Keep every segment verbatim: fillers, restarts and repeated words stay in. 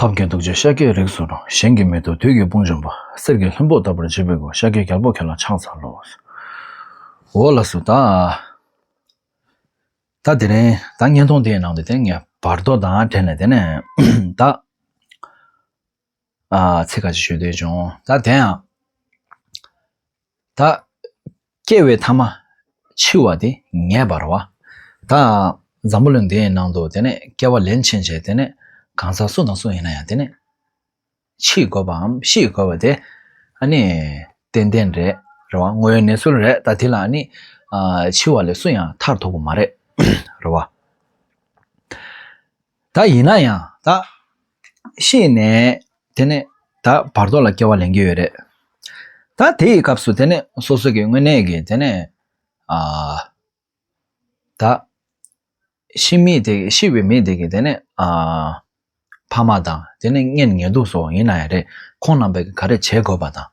ཨ་མ་མཁྱེན་ཐུགས་རྗེ་ཤཱཀྱའི་རིགས་སུ་འགྲོ། གཞན་གྱིས་མི་ཐུབ་བདུད་ཀྱི་དཔུང་འཇོམས་པ། གསེར་གྱི་ལྷུན་པོ་ལྟ་བུར་བརྗིད་པའི་སྐུ། ཤཱཀྱའི་རྒྱལ་པོ་ཁྱེད་ལ་ཕྱག་འཚལ་ལོ། འོ་ལགས་སོ། ད་ད་དེ་རིང་ད་བརྙན་ཐུང་དེའི་ནང་དུ་དེ་ངས་བར་དོ་དང་འབྲེལ་ནས་དེ་ནས་ད་ཨ་ཚིག་ཁ་ཅིག་ཞུ་འདོད་བྱུང་། ད་དེ་ཡང་ད་སྐྱེ་བའི་ཐ་མ་འཆི་བ་དེ་ངེས་པ་རེད་བ། ད་འཛམ་བུ་གླིང་འདིའི་ནང་དུ་དེ་ནས་སྐྱེ་བ་ལེན་ཕྱིན་ཆད་དེ་ནས་གང་ཟག་སུ་དང་སུ་ཡིན་ན་ཡང་དེ་ནས་འཆི་དགོས་པའམ་ཤི་དགོས་པ་དེ་ཨ་ནི་ཏན་ཏན་རེད། རེད་བ། དངོས་ཡོད་གནས་ཚུལ་རེད། ད་དེ་ལ་ཨ་ནི་ཨ་འཆི་བ་ལས་སུ་ཡང་ཐར་ཐུབ་ཀྱི་མ་རེད། རེད་བ། ད་ཡིན་ན་ཡང་ད་ཤི་ནས་དེ་ནས་ད་བར་དོ་ལ་སྐྱེ་བ་ལེན་གྱི་ཡོད་རེད། ད་དེའི་སྐབས་སུ་དེ་ནས་སོ་སོ་གི་དངོས་གནས་ཀྱི་དེ་ནས་ཨ་ད་ཤི་མི་དེ་ཤི་བའི་མི་དེ་གི་དེ་ནས་ཨ་ཕ་མ་དང་དེ་ནས་གཉེན་ཉེ་དུ་སོགས་ཡིན་ན་ཡང་རེད། ཁོང་རྣམ་པས་ག་རེ་བྱེད་དགོས་པ་དང་།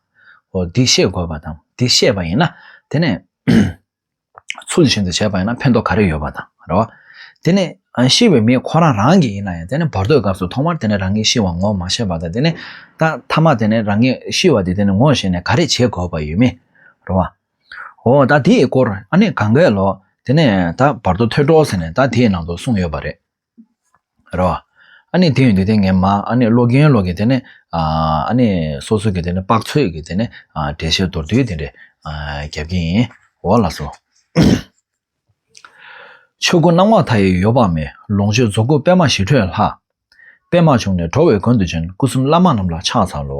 འོ་འདི་ཤེས་དགོས་པ་དང་། འདི་ཤེས་པ་ཡིན་ན་དེ་ནས་ཚུལ་བཞིན་དུ་བྱས་པ་ཡིན་ན་ཕན་ཐོགས་ག་རེ་ཡོད་པ་དང་རེད་བ། དེ་ནས་ཨ་ཤི་བའི་མི་ཁོ་རང་རང་གི་ཡིན་ན་ཡང་དེ་ནས་བར་དོའི་སྐབས་སུ་ཐོག་མར་དེ་ནས་རང་གི་ཤི་བ་ངོ་མ་ཤེས་པ་དང་། དེ་ནས་ད་མཐའ་མ་དེ་ནས་རང་གི་ཤི་བ་དེ་དེ་ནས་ངོ་ཤེས་ནས་ག་རེ་བྱེད་དགོས་པ་ཡོད་མེད་རེད་བ། འོ་ད་དེའི་སྐོར་ཨ་ནི་གང་གས་ལོ་དེ་ནས་ད་བར་དོ་ཐོས་གྲོལ་ཟེར་ནས་ད་དེའི་ནང་དུ་གསུངས་ཡོད་པ་རེད། རེད་བ། ཨ་ནི་དེ་ཡོད་དུས་དེ་ངས་མ་ཨ་ནི་ཀློག་མཁན་ལོག་གི་དེ་ནས་ཨ་ཨ་ནི་སོ་སོ་གི་དེ་ནས་དཔག་ཚོད་ཀྱི་དེ་ནས་ཨ་འགྲེལ་བཤད་མདོར་བསྡུས་དེ་འདྲས་ཨ་རྒྱབ་ཀྱི་ཡིན། འོ་ལགས་སོ། ཆོས་སྐུ་སྣང་བ་མཐའ་ཡས་འོད་དཔག་མེད། ལོངས་སྤྱོད་རྫོགས་སྐུ་པདྨ་ཞི་ཁྲོའི་ལྷ། པདྨ་འབྱུང་གནས་འགྲོ་བའི་མགོན་དུ་བྱོན། སྐུ་གསུམ་བླ་མ་རྣམས་ལ་ཕྱག་འཚལ་ལོ།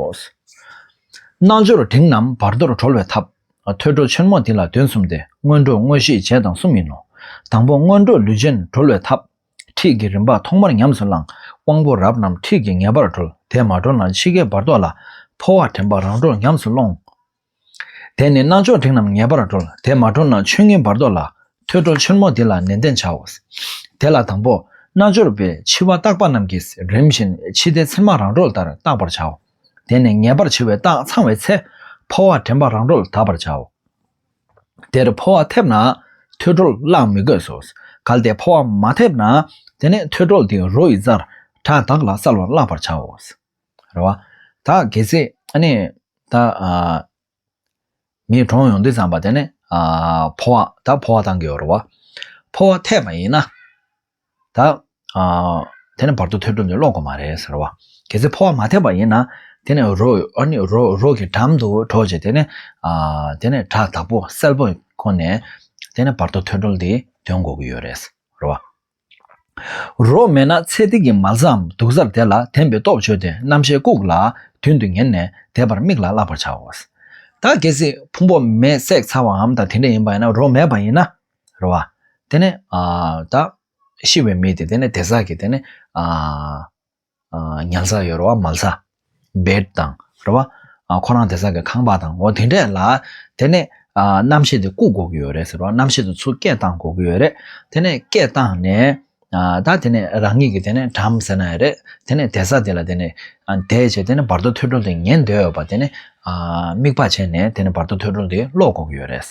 རྣལ་འབྱོར་འབྲིང་རྣམས་བར་དོར་གྲོལ་བའི་ཐབས། ཐོས་གྲོལ་ཆེན་མོ་འདི་ལ་དོན་གསུམ་སྟེ། སྔོན་འགྲོ་དངོས་གཞི་རྗེས་དང་གསུམ་ཡིན་ནོ། དང་པོ་སྔོན་འགྲོ་ལུས་ཅན་གྲོལ་བའི་ཐབས། ཁྲིད་ཀྱི་རིམ་པ་ཐོག་མར་ཉམས་སུ་བླང་། དབང་པོ་རབ་རྣམས་ཁྲིད་ཀྱིས་ངེས་པར་གྲོལ། དེ་མ་གྲོལ་ན་འཆི་ཁའི་བར་དོ་ལ། འཕོ་བ་དྲན་པ་རང་གྲོལ་ཉམས་སུ་སློང་། དེ་ནི་རྣལ་འབྱོར་འབྲིང་རྣམས་ངེས་པར་གྲོལ། དེ་མ་གྲོལ་ན་ཆོས་ཉིད་བར་དོ་ལ། ཐོས་གྲོལ་ཆེན་མོ་འདི་ལ་ནན་ཏན་བྱའོ། དེ་ལ་དང་པོ་རྣལ་འབྱོར་པས་འཆི་བ་བརྟག་པ་རྣམས་ཀྱིས་རིམ་བཞིན་འཆི་ལྟས་མཚན་མ་རང་གྲོལ་ལྟར་བརྟག་པར་བྱའོ། དེ་ནས་ངེས་པར་འཆི་བའི་རྟགས་ཚང་བའི་ཚེ། འཕོ་བ་དྲན་པ་རང་གྲོལ་དག་པར་བྱའོ། དེར་འཕོ་བ་ཐེབས་ན་ཐོས་གྲོལ་བླང་མི་དགོས་སོ། གལ་ཏེ་འཕོ་བ་མ་ཐེབས་ན་དེ་ནས་ཐོས་གྲོལ་དེ་རོ་ཡི་རྩར་དྲག་དག་ལ་གསལ་བར་བརླག་པར་བྱའོ། རེད་བ། ད་གལ་སྲིད་ཨ་ནི་ད་ཨ་མི་གྲོངས་ཡོང་དུས་ཙམ་པ་དེ་ནས་ཨ་འཕོ་བ་ད་འཕོ་བ་བཏང་གི་ཡོད་རེད་བ། འཕོ་བ་ཐེབས་པ་ཡིན་ན་ད་ཨ་དེ་ནས་བར་དོ་ཐོས་གྲོལ་འདི་ཀློག་དགོས་མ་རེད་ཟེར་བ། གལ་སྲིད་འཕོ་བ་མ་ཐེབས་པ་ཡིན་ན་དེ་ནས་རོ་ཨ་ནི་རོ་རོ་གི་འགྲམ་དུ་གྲོལ་བྱས་དེ་ནས་ཨ་དེ་ནས་དྲག་དག་པོ་གསལ་པོ་ཁོ་ནས་དེ་ནས་བར་དོ་ཐོས་གྲོལ་འདི་འདོན་དགོས་ཀྱི་ཡོད་རེད་ཟེར་བ། རོ་མེད་ན་ཚེ་འདི་གི་མལ་ཟའམ་དུག་གཟར་དེ་ལ་དེམ་པའི་སྟོབས་བྱོས་ཏེ་རྣམ་ཤེས་བཀུག་ལ་མདུན་དུ་ཉལ་ནས་བཟླས་པར་དམིགས་ལ་བཀླག་པར་བྱའོ། ད་གལ་སྲིད་ཕུང་པོ་མེ་བསྲེགས་ཚར་བའམ་ད་དེ་འདྲ་ཡིན་པ་ཡིན་ན་རོ་མེད་པ་ཡིན་ན་རེད་བ། དེ་ནས་ཨ་ད་ཤི་བའི་མི་དེ་དེ་ནས་དེ་ཟ་གི་དེ་ནས་ཨ་ཨ་ཉལ་ས་ཡོད་རེད་བ། མལ་ས་བེད་དང་རེད་བ། ཨ་ཁོ་རང་དེ་ཟ་གི་ཁང་པ་དང་འོ་དེ་འདྲས་ལ་དེ་ནས་ཨ་རྣམ་ཤེས་དེ་བཀུག་དགོས་ཀྱི་ཡོད་རེད་ཟེར་བ། རྣམ་ཤེས་དེ་ཚུར་སྐད་བཏང་དགོས་ཀྱི་ཡོད་རེད། དེ་ནས་སྐད་བཏང་ནས་ཨ་ད་དེ་ནས་རང་ཉིད་ཀྱི་དེ་ནས་འགྲམ་ཟེར་ན་ཡང་རེད། དེ་ནས་དེ་ས་དེ་ལ་དེ་ནས་ཨ་བསྡད་བྱས་དེ་ནས་བར་དོ་ཐོས་གྲོལ་དེ་ཉན་འདོད་ཡོད་པ་དེ་ནས་ཨ་དམིགས་པ་བྱས་ནས་དེ་ནས་བར་དོ་ཐོས་གྲོལ་དེ་ཀློག་དགོས་ཀྱི་ཡོད་རེད།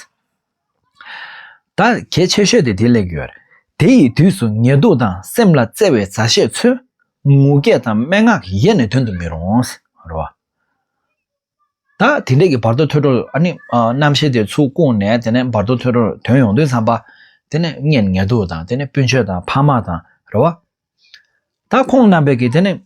ད་གལ་ཆེ་ཤོས་དེ་དེ་སླེབས་ཡོད། དེ་ཡི་དུས་སུ་ཉེ་དུ་དང་སེམས་ལ་བརྩེ་བའི་མཛའ་བཤེས་ཚོས་ངུ་སྐད་དང་སྨྲེ་སྔགས་ཡེ་ནས་དོན་དུ་མི་རུང་། རེད་བ། ད་དེ་འདྲས་ཀྱི་བར་དོ་ཐོས་གྲོལ་ཨ་ནི་ཨ་རྣམ་ཤེས་དེ་ཚུར་བཀུག་ནས་དེ་ནས་བར་དོ་ཐོས་གྲོལ་དོན་ཡོང་དུས་ཙམ་པ་དེ་ནས་གཉེན་ཉེ་དུ་དང་དེ་ནས་སྤུན་མཆེད་དང་ཕ་མ་དང་རེད་བ། ད་ཁོང་རྣམ་པས་ཀྱིས་དེ་ནས་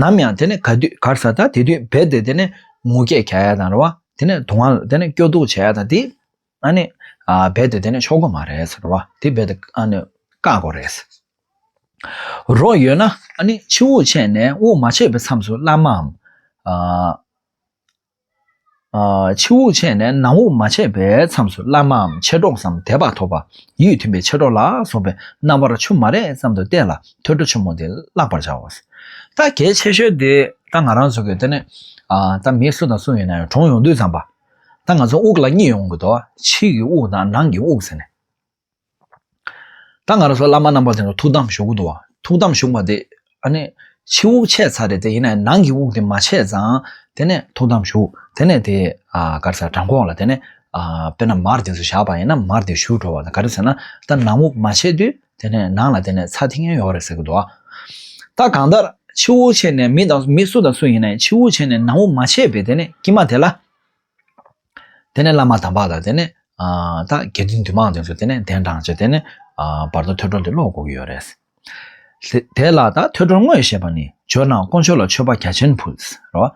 ནམ་ཡང་དེ་ནས་ག་དུས་གར་ས་ད་དེ་དུས་རྦད་དེ་དེ་ནས་ངུ་སྐད་རྒྱག་ཡ་དང་རེད་བ། དེ་ནས་དུང་བ་དེ་ནས་སྐྱོ་སྡུག་བྱེད་ཡ་དང་དེ་ཨ་ནི་ཨ་རྦད་དེ་དེ་ནས་ཆོག་གི་མ་རེད་ཟེར་བ། དེ་རྦད་དེ་ཨ་ནི་བཀག་དགོས་རེད། རོ་ཡོད་ན་ཨ་ནི་ཕྱི་དབུགས་ཆད་ནས་དབུགས་མ་ཆད་པའི་མཚམས་སུ་བླ་མའམ་ཨ་ཨ་ཕྱི་དབུགས་ཆད་ནས་ནང་དབུགས་མ་ཆད་པའི་མཚམས་སུ་བླ་མའམ་མཆེད་གྲོགས་སམ་དད་པ་ཐོབ་པ་ཡིད་མཐུན་པའི་མཆེད་གྲོགས་ལ་སོགས་པའི་རྣམ་པར་ཆུ་མ་རེག་ཙམ་དུ་བལྟས་ལ་ཐོས་གྲོལ་ཆེན་མོ་དེ་བཀླག་པར་བྱའོ། ད་གལ་ཆེ་ཤོས་དེ་ད་ང་རང་ཚོ་གི་དེ་ནས་ཨ་ད་མི་སུ་དང་སུ་ཡིན་ན་ཡང་གྲོངས་ཡོང་དུས་ཙམ་པ་ད་ང་ཚོ་དབུགས་ལ་གཉིས་ཡོང་གི་འདུག་ཕྱི་གི་དབུགས་དང་ནང་གི་དབུགས་ཟེར་ནས། ད་ང་རང་ཚོ་བླ་མ་རྣམ་པ་དེ་ཚོ་ཐུགས་དམ་བཞུགས་ཀྱི་འདུག་བ། ཐུགས་དམ་བཞུགས་པ་དེ་ཨ་ནི་ཕྱི་དབུགས་ཆད་ཚར་རེད་དེ་ཡིན་ན་ནང་གི་དབུགས་དེ་མ་ཆད་ཙང་དེ་ནས་ཐུགས་དམ་བཞུགས། དེ་ནས་དེ་ཨ་ག་རེ་ཟེར་བྲང་ཁོག་ལ་དེ་ནས་ཨ་དཔེར་ན་མར་དེ་ཚོ་བཞག་པ་ཡིན་ན་མར་དེ་བཞུ་འགྲོ་བ་དང་ག་རེ་ཟེར་ན་ད་ནང་དབུགས་མ་ཆད་དུས་དེ་ནས་ནང་ལ་དེ་ནས་ཚ་ཐིང་ངེ་ཡོད་རེད་ཟེར་གྱི་འདུག་བ། ད་གང་ལྟར་ ཕྱི་དབུགས་ཆད་ནས་མི་དང་མི་སུ་དང་སུ་ཡིན་ནའི་ཕྱི་དབུགས་ཆད་ནས་ནང་དབུགས་མ་ཆད་པའི་དེ་ནས་དཀྱིལ་མ་དེ་ལ། དེ་ནས་བླ་མ་དམ་པ་དང་དེ་ནས་ད་དགེ་འདུན་འདུས་མང་དེ་ཚོ་དེ་ནས་གདན་དྲངས་བྱས་དེ་ནས་བར་དོ་ཐོས་གྲོལ་དེ་ཀློག་དགོས་ཀྱི་ཡོད་རེད། དེ་ལ་ད་ཐོས་གྲོལ་དངོས་ཞེས་པ་ནི། འབྱོར་ན་དཀོན་མཆོག་ལ་མཆོད་པ་རྒྱ་ཆེན་ཕུལ། རོ།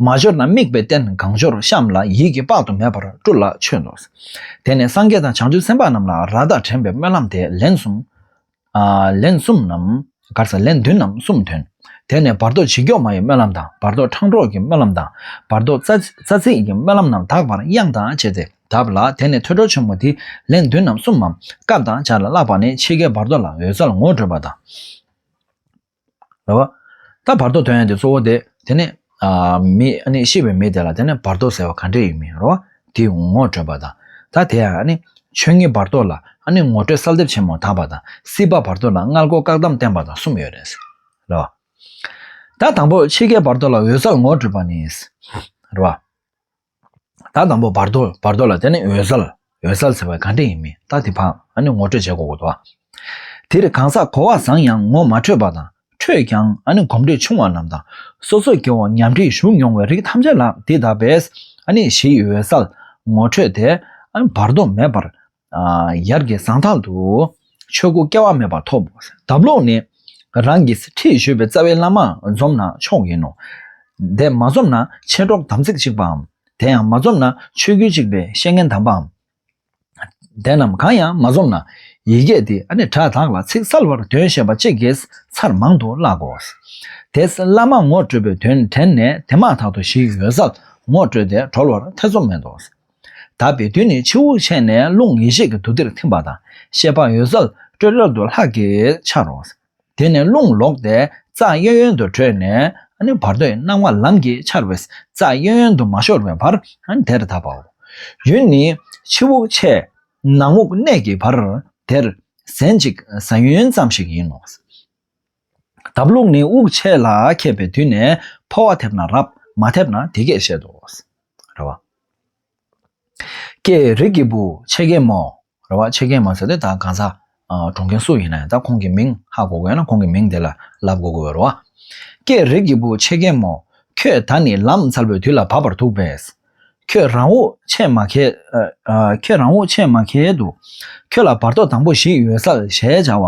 མ་འབྱོར་ན་དམིགས་པའི་རྟེན་གང་འབྱོར་བཤམས་ལ་ཡིད་ཀྱིས་དཔག་ཏུ་མེད་པར་སྤྲུལ་ལ་མཆོད་དོ། དེ་ནས་སངས་རྒྱས་དང་བྱང་ཆུབ་སེམས་དཔའ་རྣམས་ལ་ར་མདའ་འདྲེན་པའི་སྨོན་ལམ་དེ་ལན་གསུམ། ཨ། ལན་གསུམ་ནམ། ག་རེ་ཟེར། ལན་བདུན་ནམ་གསུམ་འདོན། དེ་ནས་བར་དོ་བྱིན་མཆོག་མ་ཡི་སྨོན་ལམ་དང་བར་དོ་འཕྲང་གྲོལ་གྱི་སྨོན་ལམ་དང་བར་དོ་རྩ་རྩ་ཚིག་གི་སྨོན་ལམ་རྣམས་དག་པར་དབྱངས་དང་བཅས་ཏེ་བཏབ་ལ། དེ་ནས་ཐོས་གྲོལ་ཆེན་མོ་དེ་ལན་བདུན་ནམ་གསུམ་མམ་སྐབས་དང་ཆ་ལ་བཀླགས་པ་ནི་ཕྱི་རྒྱལ་བར་དོ་ལ་འོད་གསལ་ངོ་སྤྲོད་པ་དང་། རེད་བ། ད་བར་དོ་དོན་ཡང་དེ་གཙོ་བོ་དེ་དེ་ནས་ཨ་མི་ཨ་ནི་ཤི་བའི་མི་དེ་ལ་དེ་ནས་བར་དོ་ཟེར་བ་ག་འདྲས་ཡིན་མིན་རོ། དེ་ངོ་སྤྲོད་པ་དང་། ད་དེ་ཡང་ཨ་ནི་ཆོས་ཉིད་བར་དོ་ལ་ཨ་ནི་ངོ་སྤྲོད་གསལ་འདེབས་ཆེན་མོ་དག་པ་དང་། སྲིད་པ་བར་དོ་ལ་མངལ་སྒོ་བཀག་དམ་བསྟན་པ་དང་གསུམ་ཡོད་རེད། རོ། ད་དང་པོ་ཕྱི་རྒྱལ་བར་དོ་ལ་འོད་གསལ་ངོ་སྤྲོད་པ་ནི། རོ། ད་དང་པོ་བར་དོ་བར་དོ་ལ་དེ་ནི་འོད་གསལ། འོད་གསལ་ཟེར་བ་ག་འདྲས་ཡིན་མིན་ད་དེ་ཕར་ཨ་ནི་ངོ་སྤྲོད་བྱེད་དགོས་ཀྱི་འདུག་དེར་གང་ཟག་གོ་བ་བཟང་ཡང་ངོ་མ་འཕྲོད་པ་དང་། འཕྲོད་ཀྱང་ཨ་ནི་གོམས་འདྲིས་ཆུང་བ་རྣམས་དང་། སོ་སོའི་སྐྱེ་བོ་ཉམས་འདྲིས་ཞུགས་མྱོང་བའི་རིགས་ཐམས་ཅད་ལ་འདི་ལྟ་བས་ཨ་ནི་གཞིའི་འོད་གསལ་ངོ་འཕྲོད་དེ་ཨ་ནི་བར་དོ་མེད་པར། ཡར་གྱི་ཟང་ཐལ་དུ་ཆོས་སྐུ་སྐྱེ་བ་མེད་པ་ཐོབ། ལྡབ་ལོག་ནི་རང་གིས་ཁྲིད་ཞུས་པའི་རྩ་བའི་བླ་མ་འཛོམས་ན་མཆོག་ཡིན་ནོ། དེ་མ་འཛོམས་ན་མཆེད་གྲོགས་དམ་ཚིག་གཅིག་པའམ། དེ་ཡང་མ་འཛོམས་ན་ཆོས་བརྒྱུད་གཅིག་པའི་བཤེས་གཉེན་དམ་པའམ། དེ་རྣམས་གང་ཡང་མ་འཛོམས་ན་ཡི་གེ་འདི་ཨ་ནི་སྒྲ་དག་ལ་ཚིག་གསལ་བར་འདོན་ཤེས་པ་གཅིག་གིས་ཚར་མང་དུ་བཀླག་གོ། དེས་བླ་མ་ངོ་སྤྲོད་པའི་དོན་དྲན་ནས་དེ་མ་ཐག་ཏུ་གཞིའི་འོད་གསལ་ངོ་སྤྲོད་དེ་གྲོལ་བར་ཐེ་ཚོམ་མེད་དོ། དག་པའི་དུས་ནི་ཕྱི་དབུགས་ཆད་ནས་རླུང་ཡེ་ཤེས་ཀྱི་འདུ་འདིར་ཐིམ་པ་དང་ཤེས་པ་འོད་གསལ་སྤྲོས་བྲལ་དུ་ལྷག་གིས་འཆར་རོ། དེ་ནས་རླུང་ལོག་སྟེ་རྩ་གཡས་གཡོན་དུ་བྲོས་ནས་ཨ་ནི་བར་དོའི་སྣང་བ་ལམ་གྱིས་འཆར་བས་རྩ་གཡས་གཡོན་དུ་མ་ཤོར་བའི་བར་ཨ་ནི་དེར་བཏབ་པའོ། ཡུན་ནི་ཕྱི་དབུགས་ཆད་ནང་དབུགས་གནས་ཀྱི་བར་དེར་ཟན་གཅིག་ཟ་ཡུན་ཙམ་ཞིག་ཡིན་ནོ། ལྡབ་ལོག་ནི་དབུགས་ཆད་ལ་ཁད་པའི་དུས་ནས་འཕོ་བ་ཐེབས་ན་རབ་མ་ཐེབས་ན་དེ་སྐད་བཤད་དོ། རེད་བ། ཀྱེ་རིགས་ཀྱི་བུ་ཆེ་གེ་མོ། རེད་བ། ཆེ་གེ་མོ་ཟེར་དུས་ད་གང་ཟག་ཨ་གྲོངས་མཁན་སུ་ཡིན་ན་ཡང་ད་ཁོང་གི་མིང་ཧ་གོ་དགོས་ན་ཁོང་གི་མིང་དེ་ལ་ལབ་དགོས་ཀྱི་ཡོད་རེད་བ། ཀྱེ་རིགས་ཀྱི་བུ་ཆེ་གེ་མོ། ཁྱོད་ད་ནི་ལམ་འཚལ་བའི་དུས་ལ་བབ་པར་འདུག་པས། ཁྱོད་རང་དབུགས་ཆད་མ་ཁེལ། ཨ་ཨ་ཁྱོད་རང་དབུགས་ཆད་མ་ཁེལ་དུ། ཁྱོད་ལ་བར་དོ་དང་པོ་གཞིའི་འོད་གསལ་ཞེས་བྱ་བ།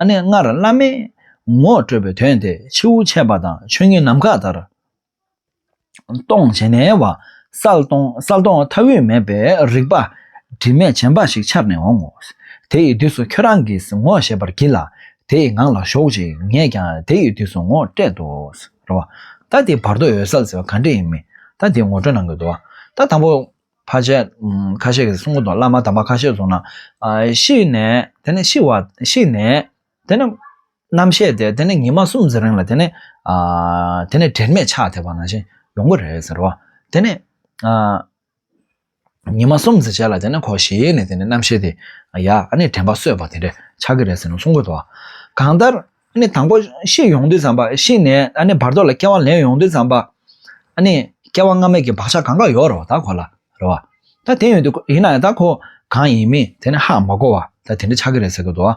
ཨ་ནི་སྔར་བླ་མས་ངོ་སྤྲོད་པའི་དོན་དེ་ཕྱི་དབུགས་ཆད་པ་དང་ཆོས་ཉིད་ནམ་མཁའ་ལྟར། གཏོང་བྱེད་ནས་བ། གསལ་གཏོང་གསལ་གཏོང་མཐའ་དབུས་མེད་པའི་རིག་པ་དྲི་མེད་རྗེན་པ་ཞིག་འཆར་ནས་འོང་ངོ་། དེ་ཡི་དུས་སུ་ཁྱོད་རང་གིས་ངོ་ཤེས་པར་གྱིས་ལ། དེ་ཡི་ངང་ལ་ཞོག་ཅིག་ངས་ཀྱང་དེ་ཡི་དུས་སུ་ངོ་སྤྲད་དོ། རེད་བ། ད་དེ་བར་དོ་འོད་གསལ་ཟེར་བ་ག་འདྲ་ཡིན་མིན་ད་དེ་ངོ་སྤྲོད་གནང་གི་འདུག་བ། ད་དང་པོ་ཕལ་ཆེར་ཁ་ཤས་ཀྱིས་གསུང་གི་འདུག་བླ་མ་དམ་པ་ཁ་ཤས་གསུང་ན། ཤི་ནས་དེ་ནས་ཤི་བ་ཤི་ནས། དེ་ནས་རྣམ་ཤེས་དེ་དེ་ནས་ཉི་མ་གསུམ་ཙམ་རིང་ལ་དེ་ནས་ཨ་དེ་ནས་དྲན་མེད་ཆགས་ཐེབས་པ་ནང་བཞིན་ཡོང་གི་རེད་ཟེར་བ། དེ་ནས་ཨ་ཉི་མ་གསུམ་ཙམ་རྗེས་ལ་དེ་ནས་ཁོ་ཞི་ནས་དེ་ནས་རྣམ་ཤེས་དེ་ཡ་ཨ་ནི་དྲན་པ་གསོས་པ་དེ་འདྲ་ཆགས་ཀྱི་རེད་ཟེར་ནས་གསུང་གི་འདུག་གང་ལྟར་ཨ་ནི་དང་པོ་ཤི་ཡོང་དུས་ཙམ་པ་ཤི་ནས་ཨ་ནི་བར་དོ་ལ་སྐྱེ་བ་ལེན་ཡོང་དུས་ཙམ་པ་ཨ་ནི་སྐྱེ་བ་སྔ་མའི་གི་བག་ཆགས་གང་ག་ཡོད་རེད་བ་ད་ཁོ་ལ། རེད་བ། ད་དེ་ཡོད་དུས་ཡིན་ན་ཡང་ད་ཁོ་གང་ཡིན་མིན་དེ་ནི་ཧ་མ་གོ་བ་ད་དེ་འདྲ་ཆགས་ཀྱི་རེད་ཟེར་གི་འདུག་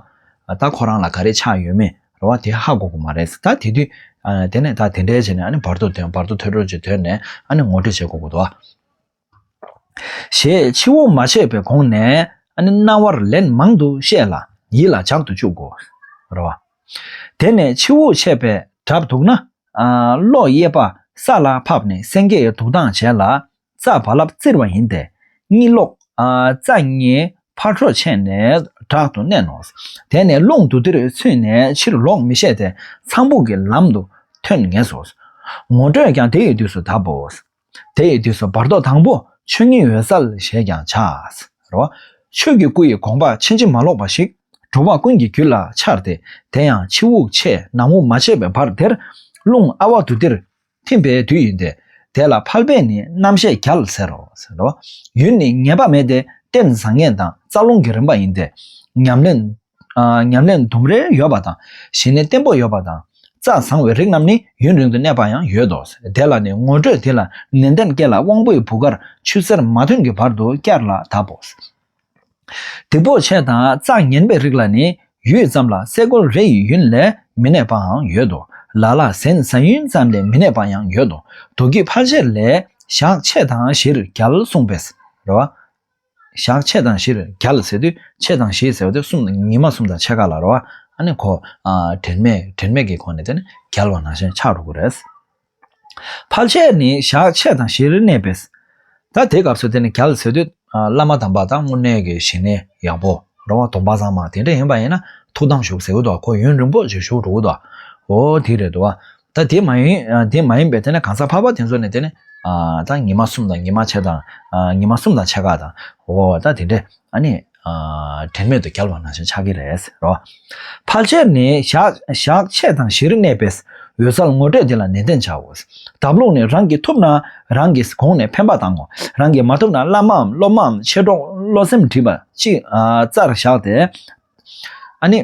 ད་ཁོ་རང་ལ་ག་རེ་ཆགས་ཡོད་མེད་རེད་བ་དེ་ཧ་གོ་གི་མ་རེད། ད་དེ་དུས་ཨ་དེ་ནས་ད་དེ་འདྲའི་བྱས་ནས་ཨ་ནི་བར་དོ་དོན་བར་དོ་ཐོས་གྲོལ་གྱི་དོན་ནས་ཨ་ནི་ངོ་སྤྲོད་བྱེད་དགོས་ཀྱི་འདུག་ཞེས་ཕྱི་དབུགས་མ་ཆད་པའི་གོང་ནས་ཨ་ནི་རྣ་བར་ལན་མང་དུ་བཤད་ལ་ཡིད་ལ་འཇགས་ཏུ་བཅུག་དགོས་རེད་བ། དེ་ནས་ཕྱི་དབུགས་ཆད་པའི་གྲབས་འདུག་ན། ཨ་གློ་གཡས་པ་ས་ལ་ཕབ་ནས་སེང་གེའི་འདུག་སྟངས་བྱས་ལ། རྩ་བ་ལབ་བཙིར་བ་ཡིན་ཏེ། གཉིད་ལོག་ཨ་རྩ་གཉིས་ཕར་འཕྲོ་ཕྱིན་ནས་དྲག་ཏུ་མནན་ནོ། དེ་ནས་རླུང་འདུ་འདིར་ཚུད་ནས་ཕྱིར་ལོག་མི་ཤེས་ཏེ་ཚངས་བུག་གི་ལམ་དུ་ཐོན་ངེས་སོ། ངོ་སྤྲོད་ཀྱང་དེ་ཡི་དུས་སུ་བཏབ་བོ། དེ་ཡི་དུས་སུ་བར་དོ་དང་པོ་ཆོས་ཉིད་འོད་གསལ་ཞེས་ཀྱང་བྱ། རོ། ཆོས་ཀྱི་སྐུ་ཡི་དགོངས་པ་ཕྱིན་ཅི་མ་ལོག་པ་ཞིག་འགྲོ་བ་ཀུན་གྱི་རྒྱུད་ལ་འཆར་ཏེ་དེ་ཡང་ཕྱི་དབུགས་ཆད་ནང་དབུགས་མ་ཆད་པའི་བར་དེར་རླུང་ཨ་བ་དུ་ཏིར་ཐིམ་པའི་དུས་ཡིན་ཏེ། དེ་ལ་ཕལ་པས་ནི་རྣམ་ཤེས་རྒྱལ་ཟེར་རོ། ཟེར་རོ། ཡུན་ནི་ངེས་པ་མེད་དེ་ལྟེམ་བཟང་ངན་དང་རྩ་རླུང་གི་རིམ་པ་ཡིན་ཏེ། ཉམས་ལེན། ཨ་ཉམས་ལེན་དུམ་རེ་ཡོད་པ་དང་། གཞི་ནས་བརྟན་པོ་ཡོད་པ་དང་། རྩ་བཟང་བའི་རིགས་རྣམས་ནི་ཡུན་རིང་དུ་གནས་པ་ཡང་ཡོད་དོ། དེ་ལ་ནི་ངོ་སྤྲོད་དེ་ལ་ནན་ཏན་སྐྱེ་ལ་དབང་པོའི་བུ་གར་ཆུ་སེར་མ་ཐོན་གྱི་བར་དུ་བསྐྱར་ལ་བཏབ་བོ། སྡིག་པོ་ཆེ་དང་རྩ་ངན་པའི་རིགས་ལ་ནི་ཡུད་ཙམ་ལ་སེ་གོལ་རེ་ཡི་ཡུན་ལས་མི་གནས་པའང་ཡོད་དོ། ལ་ལ་ཟན་ཟ་ཡུན་ཙམ་ལས་མི་གནས་པ་ཡང་ཡོད་དོ། མདོ་རྒྱུད་ཕལ་ཆེར་ལས་ཞག་ཕྱེད་དང་བཞིར་བརྒྱལ་གསུངས་པས། རེད་བ། ཞག་ཕྱེད་དང་བཞིར་བརྒྱལ་ཟེར་དུས་ཕྱེད་དང་བཞི་ཟེར་བ་དེ་གསུམ་ཉི་མ་གསུམ་དང་ཕྱེད་ཀ་ལ་རེད་བ། ཨ་ནི་ཁོ་ཨ་དྲན་མེད་དྲན་མེད་ཀྱི་སྒོ་ནས་དེ་ནི་བརྒྱལ་བ་ནང་བཞིན་ཆགས་འགྲོ་གི་རེད། ཕལ་ཆེར་ནི་ཞག་ཕྱེད་དང་བཞིར་གནས་པས། ད་དེའི་སྐབས་སུ་དེ་ནི་བརྒྱལ་ཟེར་དུས་ཨ་བླ་མ་དམ་པ་དང་དངོས་གནས་ཀྱི་ཞི་གནས་ཡག་པོ་རེད་བ། སྡོམ་པ་བཟང་མ་དེ་འདྲ་ཡིན་པ་ཡིན་ན་ཐུགས་དམ་བཞུགས་ཟེར་གི་འདུག་ཁོ་ཡུན་རིང་པོ་ཅིག་བཞུགས་འགྲོ་གི་འདུག་འོ་དེ་རེད་འདུག་བ། ད་དེ་མ་ཡིན་ཨ་དེ་མ་ཡིན་པའི་དེ་ནི་གང་ཟག་འཕགས་པ་དེ་ཚོ་ནི་དེ་ནི་ཨ་ད་ཉི་མ་གསུམ་དང་ཉི་མ་ཕྱེད་དང་ཨ་ཉི་མ་གསུམ་དང་ཕྱེད་ཀ་དང་འོ་ད་དེ་འདྲས་ཨ་ནི་ཨ་དྲན་མེད་དུ་བརྒྱལ་བ་ནང་བཞིན་ཆགས་ཀྱི་རེད་རོ། ཕལ་ཆེར་ནི་ཞག་ཞག་ཕྱེད་དང་བཞིར་གནས་པས་འོད་གསལ་ངོ་སྤྲོད་འདི་ལ་ནན་ཏན་བྱའོ། སྡབ་ལུགས་ནི་རང་གིས་ཐུབ་ན་རང་གིས་གོང་ནས་འཕེན་པ་བཏང་ངོ་། རང་གིས་མ་ཐུབ་ན་བླ་མའམ་སློབ་མའམ་མཆེད་གྲོགས་བློ་སེམས་འདྲིས་པ་ཅིག་ཨ་རྩར་བཞག་སྟེ། ཨ་ནི།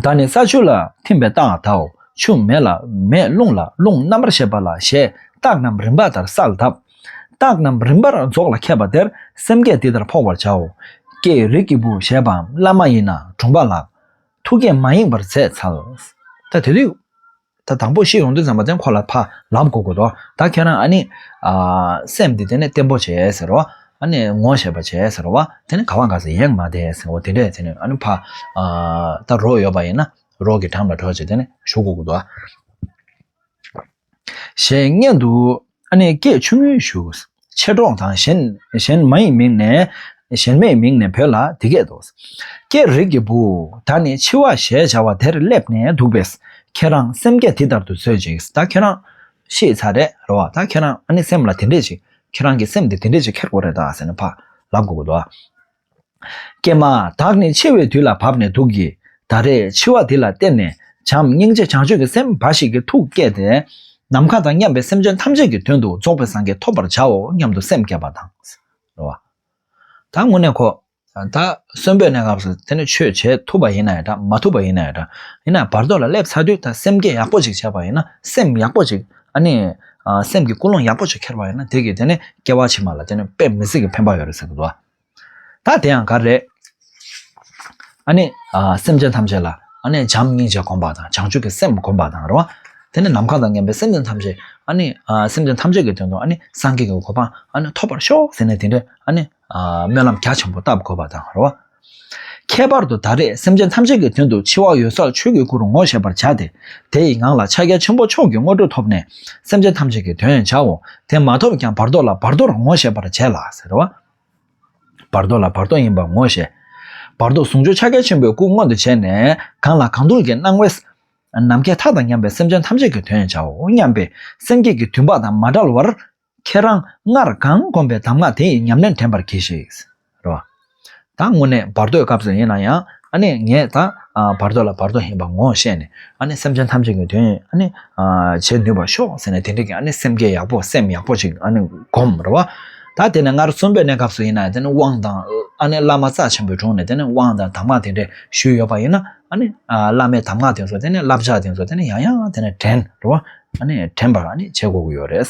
ད་ནི་ས་ཆུ་ལ་ཐིམ་པའི་རྟགས་དའོ། ཆུ་མེ་ལ་མེ་རླུང་ལ་རླུང་རྣམ་པར་ཤེས་པ་ལ་ཞེས་རྟགས་རྣམས་རིམ་པ་ལྟར་གསལ་གདབ། རྟགས་རྣམས་རིམ་པར་རྫོགས་ལ་མཁས་པ་དེར་སེམས་བསྐྱེད་འདི་ལྟར་ཕོག་པར་བྱའོ། ཀྱེ་རིགས་ཀྱི་བུ་ཞེས་པའམ་བླ་མ་ཡིན་ན་གྲུང་པ་ལགས། ཐུགས་བསྐྱེད་མ་ཡེངས་པར་མཛད་འཚལ། ད་དེ་དུས། ད་དང་པོ་ཤི་ཡོང་དུས་ཙམ་པ་དེ་ཁོ་ལ་ཕ་ལབ་དགོས་དགོས་དོ། ད་ཁྱེད་རང་ཨ་ནི་ཨ་སེམས་འདི་དེ་ནས་བརྟན་པོ་བྱས་ཟེར་རོ། ཨ་ནི་ངོ་ཤེས་པ་བྱས་ཟེར་རོ་བ། དེ་ནི་ག་བ་ག་ས་ཡེངས་མ་བསྡད་ཟེར་རོ། དེ་འདྲས་དེ་ནི་ཨ་ནི་ཕ་ཨ་ད་རོགས་ཡོད་པ་ཡིན་ན་རོགས་ཀྱི་འགྲམ་ལ་འགྲོ་བྱས་དེ་ནི་ཞུ་དགོས་དགོས་དོ། ཞེས་སྔོན་དུ་ཨ་ནི་སྐད་ཆུང་ངུས་ཞུ། མཆེད་གྲོགས་དང་གཞན་གཞན་མ་ཡི་མིང་ནས་གཞན་མའི་མིང་ནས་བོས་ལ་འདི་སྐད་དོ། ཀྱེ་རིགས་ཀྱི་བུ། ད་ནི་འཆི་བ་ཞེས་བྱ་བ་དེར་སླེབས་ནས་འདུག་པས། ཁྱེད་རང་སེམས་བསྐྱེད་འདི་ལྟར་དུ་མཛོད་ཅིག་ད་ཁྱེད་རང་ཤི་ཚར་རེད་རོ་བ། ད་ཁྱེད་རང་ཨ་ནི་སེམས་ལ་དེ་འདྲས་ཅིག་ཁྱེད་རང་གི་སེམས་དེ་དེ་འདྲས་ཅིག་འཁྱེར་དགོས་རེད་ད་ཟེར་ནས་ཕ་ལབ་དགོས་ཀྱི་འདུག་ཀྱེ་མ། བདག་ནི་འཆི་བའི་དུས་ལ་བབ་ནས་འདུག་གི། ད་རེས་འཆི་བ་འདི་ལ་བརྟེན་ནས་བྱམས་སྙིང་རྗེ་བྱང་ཆུབ་ཀྱི་སེམས་འབའ་ཞིག་གི་ཐུགས་བསྐྱེད་དེ། ནམ་མཁའ་དང་མཉམ་པའི་སེམས་ཅན་ཐམས་ཅད་ཀྱི་དོན་དུ་རྫོགས་པའི་སངས་རྒྱས་ཐོབ་པར་བྱའོ་སྙམ་དུ་སེམས་བསྐྱེད་པ་དང་། རེད་བ། ད་དངོས་གནས་ཁོ། ད་གསོན་པོའི་གནས་སྐབས་སུ་དེ་ནི་ཆོས་བྱེད་ཐུབ་པ་ཡིན་ན་ཡང་འདྲ་མ་ཐུབ་པ་ཡིན་ན་ཡང་འདྲ། ཡིན་ན་བར་དོ་ལ་སླེབས་ཚར་དུས་ད་སེམས་བསྐྱེད་ཡག་པོ་ཅིག་བྱས་པ་ཡིན་ན་སེམས་ཡག་པོ་ཅིག་ཨ་ནི། སེམས་ཀྱི་ཀུན་སློང་ཡག་པོ་ཅིག་འཁྱེར་བ་ཡིན་ན་དེ་གིས་དེ་ནི་སྐྱེ་བ་ཕྱི་མ་ལ་དེ་ནི་དཔེ་མི་སྲིད་ཀྱི་ཕན་པ་ཡོད་རེད་ཟེར་གི་འདུག་ད་དེ་ཡང་ག་རེད། ཨ་ནི། ཨ་སེམས་ཅན་ཐམས་ཅད་ལ་ཨ་ནི་བྱམས་སྙིང་རྗེ་སྒོམ་པ་དང་བྱང་ཆུབ་ཀྱི་སེམས་སྒོམ་པ་དང་རེད་བ། དེ་ནི་ནམ་མཁའ་དང་མཉམ་པའི་སེམས་ཅན་ཐམས་ཅད་ཨ་ནི། ཨ་སེམས་ཅན་ཐམས་ཅད་ཀྱི་དོན་དུ་ཨ་ནི་སངས་རྒྱས་ཀྱི་གོ་འཕང་ཨ་ནི་ཐོབ་པར་ཤོག་ཟེར་ནས་དེ་འདྲའི་ཨ་ནི། ཨ་སྨོན་ལམ་རྒྱ་ཆེན་པོ་བཏབ་དགོས་པ་དང་རེད་བ། ཁྱད་པར་དུ་ད་རེས་སེམས་ཅན་ཐམས་ཅད་ཀྱི་དོན་དུ་འཆི་བ་འོད་གསལ་ཆོས་ཀྱི་སྐུ་རུ་ངོ་ཤེས་པར་བྱ་སྟེ། དེ་ཡི་ངང་ལ་ཕྱག་རྒྱ་ཆེན་པོ་མཆོག་གི་དངོས་གྲུབ་ཐོབ་ནས་སེམས་ཅན་ཐམས་ཅད་ཀྱི་དོན་བྱའོ། དེ་མ་ཐོབ་ཀྱང་བར་དོ་ལ་བར་དོར་ངོ་ཤེས་པར་བྱས་ལ་ཟེར་བ། བར་དོ་ལ་བར་དོ་ཡིན་པ་ངོ་ཤེས། བར་དོ་ཟུང་འཇུག་ཕྱག་རྒྱ་ཆེན་པོའི་སྐུ་མངོན་དུ་བྱས་ནས་གང་ལ་གང་འདུལ་གྱི་སྣང་བས། ནམ་མཁའི་མཐའ་དང་མཉམ་པའི་སེམས་ཅན་ཐམས་ཅད་ཀྱི་དོན་བྱའོ་སྙམ་པའི་སེམས་བསྐྱེད་ཀྱི་འདུན་པ་དང་མ་བྲལ་བར། ཁྱེད་རང་སྔར་གང་བསྒོམས་པའི་གདམས་ངག་དེ་ཡི་ཉམས་ལེན་དྲན་པར་གྱིས་ཤིག་རེད་བ། ད་དངོས་གནས་བར་དོའི་སྐབས་སུ་ཡིན་ན་ཡང་ཨ་ནི་ངས་ད་བར་དོ་ལ་བར་དོ་ཡིན་པ་ངོ་ཤེས་ནས་ཨ་ནི་སེམས་ཅན་ཐམས་ཅད་ཀྱི་དོན་ཨ་ནི་བྱེད་ནུས་པར་ཤོག་ཟེར་ནས་དེ་འདྲ་གི་ཨ་ནི་སེམས་བསྐྱེད་ཡག་པོ་སེམས་ཡག་པོ་ཅིག་ཨ་ནི་སྒོམ་རེད་བ། ད་དེ་ནས་སྔར་གསོན་པོའི་གནས་སྐབས་སུ་ཡིན་ན་དེ་ནི་དབང་དང་ཨ་ནི་བླ་མ་རྩ་ཆེན་པོའི་དྲུང་ནས་དེ་ནི་དབང་དང་གདམས་ངག་དེ་འདྲ་ཞུས་ཡོད་པ་ཡིན་ན་ཨ་ནི་བླ་མའི་གདམས་ངག་དེ་ཚོ་དེ་ནི་བསླབ་བྱ་དེ་ཚོ་དེ་ནི་ཡང་ཡང་དེ་ནི་དྲན་རེད་བ། ཨ་ནི་དྲན་པར་ཨ་ནི་བྱེད་དགོས་ཀྱི་ཡོད་རེད།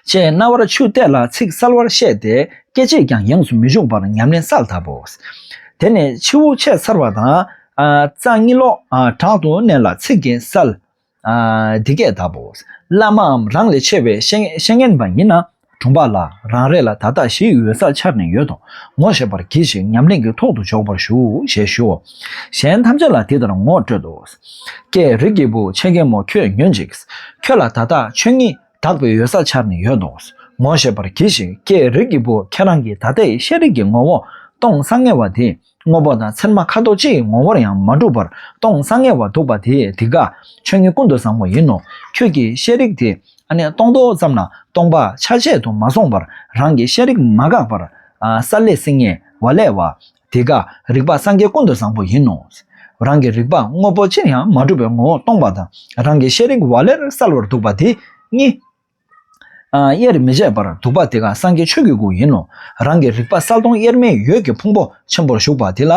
ཅེས་རྣ་བར་ཆུ་གཏད་ལ་ཚིག་གསལ་བར་བཤད་དེ་སྐད་ཅིག་ཀྱང་ཡེངས་སུ་མི་འཇུག་པར་ཉམས་ལེན་གསལ་བཏབ་བོ། དེ་ནས་ཕྱི་དབུགས་ཆད་ཚར་བ་དང་། རྩ་གཉིས་ལོག་དྲག་ཏུ་མནན་ལ་ཚིག་གིས་གསལ། འདི་སྐད་བཏབ་བོ། བླ་མའམ་རང་ལས་ཆེ་བའི་བཤེས་བཤེས་གཉེན་པ་ཡིན་ན་གྲུང་པ་ལ་རང་རེ་ལ་ད་ལྟ་གཞིའི་འོད་གསལ་འཆར་ནས་ཡོད་དོ། ངོ་ཤེས་པར་གྱིས་ཤིག་ཉམས་ལེན་གྱི་ཐོག་ཏུ་འཇོག་པར་ཞུ་ཞེས་ཞུའོ། གཞན་ཐམས་ཅད་ལ་འདི་ལྟར་ངོ་སྤྲོད་དོ། ཀྱེ་རིགས་ཀྱི་བུ་ཆེ་གེ་མོ་ཁྱོད་ཉོན་ཅིག་ཁྱོད་ལ་ད་ལྟ་ཆོས་ཉིད་དག་པའི་འོད་གསལ་འཆར་ནས་ཡོད་དོ། ངོ་ཤེས་པར་གྱིས་ཤིག་ཀྱེ་རིགས་ཀྱི་བུ་ཁྱེད་རང་གིས་ད་ལྟའི་ཤེས་རིག་གི་ངོ་བོ་སྟོང་སང་ངེ་བ་དེ་དངོས་པོ་དང་ཚེར་མ་ཁ་དོག་ཅིག་གི་ངོ་བོར་ཡང་མ་གྲུབ་པར་སྟོང་སང་ངེ་བ་འདུག་པ་དེ་དེ་ཀ་ཆོས་ཉིད་ཀུན་ཏུ་བཟང་པོ་ཡིན་ནོ། ཁྱོད་ཀྱི་ཤེས་རིག་དེ་ཨ་ནི་སྟོང་ཏོག་ཙམ་ལ་སྟོང་པ་ཆ་བཅད་དུ་མ་སོང་བར་རང་གི་ཤེས་རིག་མ་འགགས་པར་ས་ལེ་སིང་ངེ་བ་ལེ་བ། དེ་ཀ་རིག་པ་སངས་རྒྱས་ཀུན་ཏུ་བཟང་པོ་ཡིན་ནོ། རང་གི་རིག་པ་དངོས་པོ་ཅིར་ཡང་མ་གྲུབ་པའི་ངོ་བོ་སྟོང་པ་དང་རང་གི་ཤེས་རིག་བ་ལེར་གསལ་བར་འདུག་པ་དེ་གཉིས། དབྱེར་མི་འབྱེད་པར་འདུག་པ་དེ་ཀ་སངས་རྒྱས་ཆོས་ཀྱི་སྐུ་ཡིན་ནོ། རང་གི་རིག་པ་གསལ་སྟོང་དབྱེར་མེད་འོད་ཀྱི་ཕུང་པོ་ཆེན་པོར་བཞུགས་པ་དེ་ལ་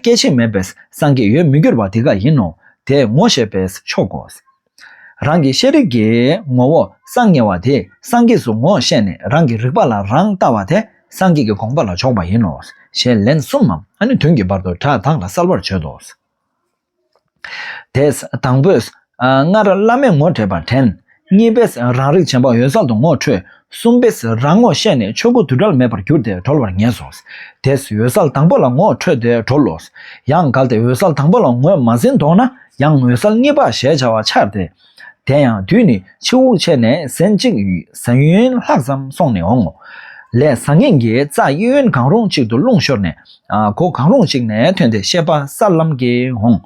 སྐྱེ་མཆེད་མེད་པས་སངས་རྒྱས་འོད་མི་འགྱུར་བ་དེ་ཀ་ཡིན་ནོ། དེ་ངོ་ཤེས་པས་ཆོག་གོ། རང་གི་ཤེས་རིག་གི་ངོ་བོ་སངས་ངེ་བ་དེ་སངས་རྒྱས་སུ་ངོ་ཤེས་ནས་རང་གི་རིག་པ་ལ་རང་ལྟ་བ་དེ་སངས་རྒྱས་ཀྱི་དགོངས་པ་ལ་འཇོག་པ་ཡིན་ནོ། ཞེས་ལན་གསུམ་མམ་ཨ་ནི་བདུན་གྱི་བར་དུ་སྒྲ་དག་ལ་གསལ་བར་བརྗོད་དོ། དེས་དང་པོས་ ཨ། སྔར་བླ་མས་ངོ་སྤྲད་པ་དྲན། གཉིས་པས་རང་རིག་བྱེད་པ་འོད་གསལ་དུ་ངོ་འཕྲོད། གསུམ་པས་རང་ངོ་ཤེས་ནས་ཆོས་སྐུ་དུ་བྲལ་མེད་པར་གྱུར་ཏེ་གྲོལ་བར་ངེས་སོ། དེས་འོད་གསལ་དང་པོ་ལ་ངོ་འཕྲོད་དེ་གྲོལ་ལོ། ཡང་གལ་ཏེ་འོད་གསལ་དང་པོ་ལ་ངོས་མ་ཟིན་དོགས་ན་ཡང་འོད་གསལ་གཉིས་པ་ཞེས་བྱ་བ་འཆར་ཏེ། དེ་ཡང་དུས་ནི་ཕྱི་དབུགས་ཆད་ནས་ཟན་གཅིག་ཟན་ཡུན་ལྷག་ཙམ་སོང་ནས་འོང་ངོ་། ལས་བཟང་ངན་གྱི་རྩ་གཡས་གཡོན་གང་རུང་གཅིག་ཏུ་རླུང་ཤོར་ནས། ཨ། གོ་གང་རུང་གཅིག་ནས་ཐོན་ཏེ་ཤེས་པ་གསལ་ལམ་གྱིས་འོང་།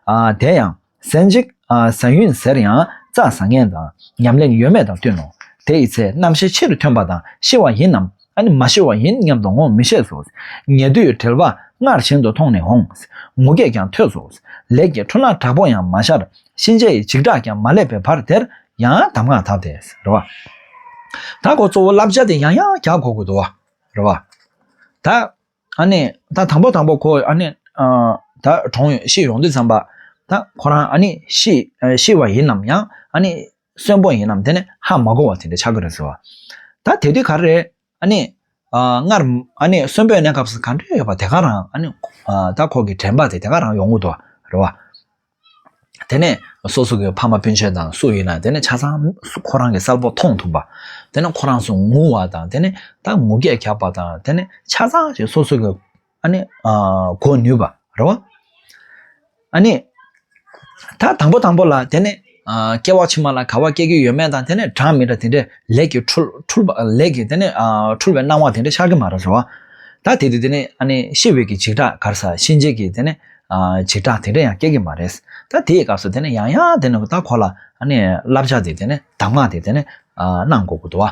ཨ། དེ་ཡང་ཟན་གཅིག་ཨ། ཟན་ཡུན་ཟེར་ཡང་རྩ་བཟང་ངན་དང་ཉམས་ལེན་ཡོད་མེད་དང་བསྟུན་ནོ། དེ་ཡི་ཚེ་རྣམ་ཤེས་ཕྱིར་ཐོན་པ་དང་ཤི་བ་ཡིན་ནམ། ཨ་ནི་མ་ཤི་བ་ཡིན་སྙམ་དུ་ངོ་མི་ཤེས་སོ། ཉལ་དུས་དྲེལ་པ་སྔར་བཞིན་དུ་མཐོང་ནས་འོང་། ངུ་སྐད་ཀྱང་ཐོས་སོ། ལས་ཀྱི་འཁྲུལ་སྣང་དྲག་པོ་ཡང་མ་ཤར། གཤིན་རྗེ་ཡི་འཇིགས་སྐྲག་ཀྱང་མ་སླེབས་པའི་བར་དེར་ཡང་གདམས་ངག་བཏབ་སྟེ། རེད་བ། ད་ཁོ་གཙོ་བོ་བསླབ་བྱ་དེ་ཡང་ཡང་རྒྱག་དགོས་ཀྱི་འདུག་བ། རེད་བ། ད། ཨ་ནི་ད་དང་པོ་དང་པོ་ཁོ་ཨ་ནི་ཨ་ད་གྲོངས་ཤི་ཡོང་དུས་ཙམ་པ། ད་ཁོ་རང་ཨ་ནི་ཤི་ཨ་ཤི་བ་ཡིན་ནམ་ཡང་ཨ་ནི་གསོན་པོ་ཡིན་ནམ་དེ་ནི་ཧ་མ་གོ་བ་དེ་འདྲ་ཆགས་ཀྱི་རེད་ཟེར་བ། ད་དེ་དུས་ག་རེ་རེད། ཨ་ནི་ཨ་སྔར་ཨ་ནི་གསོན་པོའི་གནས་སྐབས་སུ་ག་འདྲ་ཡོད་པ་དེ་ག་རང་ཨ་ནི་ཨ་ད་ཁོ་གི་དྲན་པ་དེ་དེ་ག་རང་ཡོང་གི་འདུག་རེད་བ། དེ་ནས་སོ་སོ་གི་ཕ་མ་སྤུན་མཆེད་དང་སུ་ཡིན་ན་དེ་ནས་ཆ་ཚང་ཁོ་རང་གི་གསལ་པོ་མཐོང་ཐུབ་པ། དེ་ནས་ཁོ་རང་ཚོ་ངུ་བ་དང་དེ་ནས་ད་ངུ་སྐད་རྒྱག་པ་དང་དེ་ནས་ཆ་ཚང་ཞིག་སོ་སོ་གི་ཨ་ནི་ཨ་གོ་ནུས་པ་རེད་བ། ཨ་ནི་ད་དང་པོ་དང་པོ་ལ་དེ་ནས་ཨ་སྐྱེ་བ་ཕྱི་མ་ལ་ག་བ་སྐྱེ་གི་ཡོད་མེད་དང་དེ་ནས་འདྲ་མི་འདྲ་དེ་འདྲས་ལས་ཀྱི་འཁྲུལ་འཁྲུལ་པ་ལས་ཀྱི་དེ་ནས་ཨ་འཁྲུལ་པའི་སྣང་བ་དེ་འདྲས་ཤར་གི་མ་རེད་ཟེར་བ། ད་དེ་དུས་དེ་ནས་ཨ་ནི་ཤི་བའི་གི་འཇིགས་སྐྲག་ག་རེ་ཟ་གཤིན་རྗེ་གི་དེ་ནས་ཨ་འཇིགས་སྐྲག་དེ་འདྲ་ཡང་སྐྱེ་གི་མ་རེད། ད་དེའི་སྐབས་སུ་དེ་ནས་ཡང་ཡང་དེ་ནས་ད་ཁོ་ལ་ཨ་ནི་བསླབ་བྱ་དེ་དེ་ནས་གདམས་ངག་དེ་དེ་ནས་ཨ་གནང་དགོས་ཀྱི་འདུག་བ།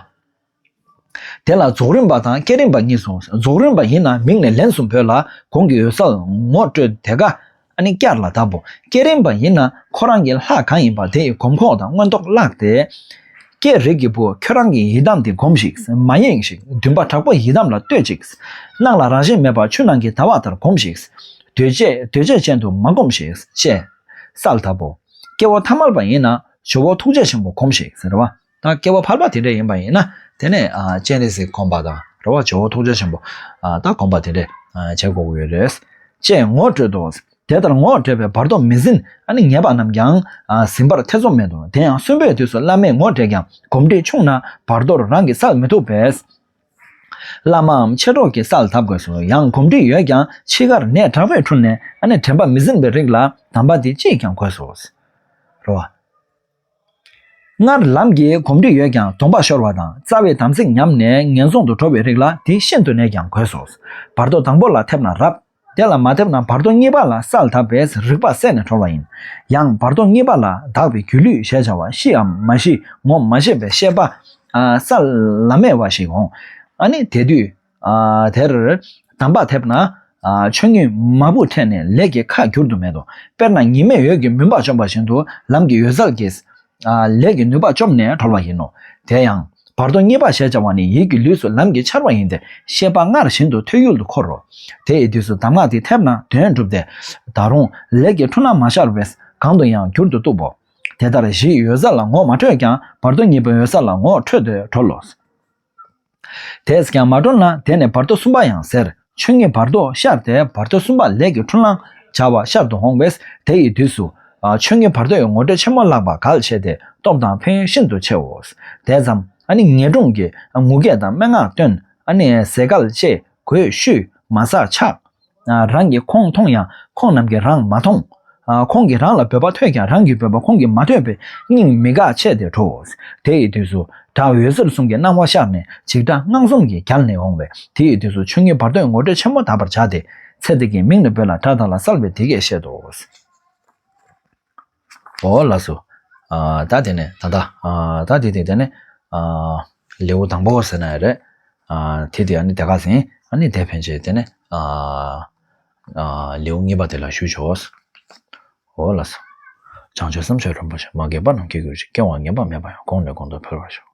དེ་ལ་རྫོགས་རིམ་པ་དང་བསྐྱེད་རིམ་པ་གཉིས་སོ། རྫོགས་རིམ་པ་ཡིན་ན་མིང་ནས་ལན་གསུམ་བོས་ལ་གོང་གི་འོད་གསལ་ངོ་སྤྲོད་དེ་ཀ་ཨ་ནི་བསྐྱར་ལ་བཏབ་བོ། བསྐྱེད་རིམ་པ་ཡིན་ན་ཁོ་རང་གི་ལྷ་གང་ཡིན་པ་དེ་ཡི་སྒོམ་ཁོག་དང་མངོན་རྟོགས་བརླག་སྟེ། ཀྱེ་རིགས་ཀྱི་བུ་ཁྱོད་རང་གི་ཡི་དམ་དེ་སྒོམས་ཤིག་མ་ཡེངས་ཤིག་འདུན་པ་དྲག་པོ་ཡི་དམ་ལ་གཏོད་ཅིག་སྣང་ལ་རང་བཞིན་མེད་པ་ཆུ་ནང་གི་ཟླ་བ་ལྟར་སྒོམས་ཤིག་འདོད་བྱེད་འདོད་བྱེད་ཅན་དུ་མ་སྒོམས་ཤིག་ཅེས་གསལ་བཏབ་བོ། སྐྱེ་བོ་ཐ་མལ་པ་ཡིན་ན་ཇོ་བོ་ཐུགས་རྗེ་ཆེན་པོ་སྒོམས་ཤིག་ཟེར་བ། ད་སྐྱེ་བོ་ཕལ་པ་དེ་འདྲ་ཡིན་པ་ཡིན་ན་དེ་ནས་ཨ་སྤྱན་རས་གཟིགས་སྒོམ་པ་དང་རེད་བ། ཇོ་བོ་ཐུགས་རྗེ་ཆེན་པོ་ཨ་ད་སྒོམ་པ་དེ་འདྲས་ཨ་བྱེད་དགོས་ཀྱི་ཡོད་རེད། ཅེས་ངོ་སྤྲོད་དོ། དེ་ལྟར་ངོ་སྤྲོད་པའི་བར་དོ་མི་ཟིན་ཨ་ནི་ཉེས་པ་རྣམས་ཀྱང་ཨ་ཟིན་པར་ཐེ་ཚོམ་མེད་དོ། དེ་ཡང་གསོན་པོའི་དུས་སུ་བླ་མས་ངོ་སྤྲད་ཀྱང་གོམས་འདྲིས་ཆུང་ན་བར་དོར་རང་གིས་བསལ་མི་ཐུབ་པས། བླ་མའམ་མཆེད་གྲོགས་ཀྱིས་བསལ་ཐབས་དགོས་སོ། ཡང་གོམས་འདྲིས་ཡོད་ཀྱང་འཆི་ཁར་ནད་དྲག་པོས་འཁྲུལ་ནས་ཨ་ནི་དྲན་པ་མི་ཟིན་པའི་རིགས་ལ་གདམས་པ་འདི་ཅིས་ཀྱང་དགོས་སོ། རེད་བ། སྔར་ལམ་གྱི་གོམས་འདྲིས་ཡོད་ཀྱང་གདོང་པ་ཤོར་བ་དང་རྩ་བའི་དམ་ཚིག་ཉམས་ནས་ངན་སོང་དུ་འགྲོ་བའི་རིགས་ལ་འདི་ཤིན་ཏུ་ནས་ཀྱང་དགོས་སོ། བར་དོ་དང་པོ་ལ་ཐེབས་ན་རབ། དེ་ལ་མ་ཐེབས་ན་བར་དོ་གཉིས་པ་ལ་བསལ་ཐབས་པས་རིག་པ་གསལ་ནས་གྲོལ་བ་ཡིན། ཡང་བར་དོ་གཉིས་པ་ལ་དག་པའི་སྒྱུ་ལུས་ཞེས་བྱ་བ་ཤི་འམ་མ་ཤི་ངོ་མ་ཤེས་པའི་ཤེས་པ་ཨ་ས་ལམ་མེ་བ་ཞིག་འོང་། ཨ་ནི་དེ་དུས་ཨ་དེར་གདམས་པ་ཐེབས་ན་ཨ་ཆོས་ཉིད་མ་བུ་འཕྲད་ནས་ལས་ཀྱི་ཁ་བསྒྱུར་དུ་མེད་དོ། དཔེར་ན་ཉི་མས་འོད་ཀྱི་མུན་པ་བཅོམ་པ་བཞིན་དུ་ལམ་གྱི་འོད་གསལ་གྱིས་ཨ་ལས་ཀྱི་ནུས་པ་བཅོམ་ནས་གྲོལ་བ་ཡིན་ནོ། དེ་ཡང་བར་དོ་གཉིས་པ་ཞེས་བྱ་བ་ནི་ཡིད་ཀྱི་ལུས་སུ་ལམ་གྱི་འཆར་བ་ཡིན་ཏེ་ཤེས་པ་སྔར་བཞིན་དུ་ཐོད་ཡུལ་དུ་འཁོར་རོ། དེ་ཡི་དུས་སུ་གདམས་ངག་འདི་ཐེབས་ན་དོན་འགྲུབ་སྟེ། ད་རུང་ལས་ཀྱི་འཁྲུལ་སྣང་མ་ཤར་བས་གང་དུ་ཡང་བསྒྱུར་དུ་བཏུབ་བོ། དེ་ལྟར་གཞི་ཡི་འོད་གསལ་ལ་ངོ་མ་འཕྲོད་ཀྱང་བར་དོ་གཉིས་པའི་འོད་གསལ་ལ་ངོ་འཕྲོད་དེ་གྲོལ་ལོ། དེས་ཀྱང་མ་གྲོལ་ན་དེ་ནི་བར་དོ་གསུམ་པ་ཡང་ཟེར། ཆོས་ཉིད་བར་དོ་ཤར་ཏེ་བར་དོ་གསུམ་པ་ལས་ཀྱི་འཁྲུལ་སྣང་བྱ་བ་ཤར་དུ་འོང་བས། དེ་ཡི་དུས་སུ་ཨ་ཆོས་ཉིད་བར་དོ་ཡི་ངོ་སྤྲོད་ཆེན་མོ་བཀླག་པ་གལ་ཆེ་སྟེ་སྟོབས་དང་ཕན་ཡོན་ཤིན་ཏུ་ཆེའོ། དེ་ཙམ་ཨ་ནི་ངེས་འབྱུང་གི་ངུ་སྐད་དང་སྨྲེ་སྔགས་བཏོན། ཨ་ནི་ཟས་སྐལ་བཅད། གོས་བཤུས། མ་བཟའ་འཆག་ཨ་རང་གིས་ཁོང་མཐོང་ཡང་ཁོང་རྣམས་ཀྱིས་རང་མ་མཐོང་། ཨ་ཁོང་གིས་རང་ལ་འབོད་པ་ཐོས་ཀྱང་རང་གི་འབོད་པ་ཁོང་གིས་མ་ཐོས་པས་སྙིང་མི་དགའ་ཆེ་སྟེ་ཁྲོའོ། དེ་ཡི་དུས་སུ་དགྲ་འོད་ཟེར་གསུམ་གྱི་སྣང་བ་ཤར་ནས་འཇིགས་སྐྲག་དངངས་འཛུམ་གྱིས་བརྒྱལ་ནས་འོང་བས། དེ་ཡི་དུས་སུ་ཆོས་ཉིད་བར་དོའི་ངོ་སྤྲོད་ཆེན་མོ་བཏབ་པར་བྱ་སྟེ། ཚེ་འདི་གི་མིང་ནི་འབོད་ལ་དགྲ་དག་ལ་བསལ་བས་འདི་སྐད་བཤད་དོ། འོ་ལགས་སོ། ཨ་ད་དེ་ནས་ད་ལྟ་ཨ་ད་དེ་དེ་དེ་ནས་ཨ་ལེའུ་དང་པོ་ཟེར་ན་ཡང་རེད། ཨ་དེ་དེ་ཨ་ནི་དེ་ག་ཟིན་ཨ་ནི་དེ་ཕན་ཆད་དེ་ནས་ཨ་ཨ་ལེའུ་གཉིས་པ་དེ་ལ་ཞུ་ཆོག་འོ་ལགས་སོ། བྱང་ཆུབ་སེམས་མཆོག་རིན་པོ་ཆེ། མ་རྒན་པ་རྣམས་སྐྱེ་གྱུར་ཅིག་སྐྱེ་བ་ངན་པ་མེད་པ་ཡང་། གོང་ནས་གོང་དུ་འཕེལ་བར་ཤོག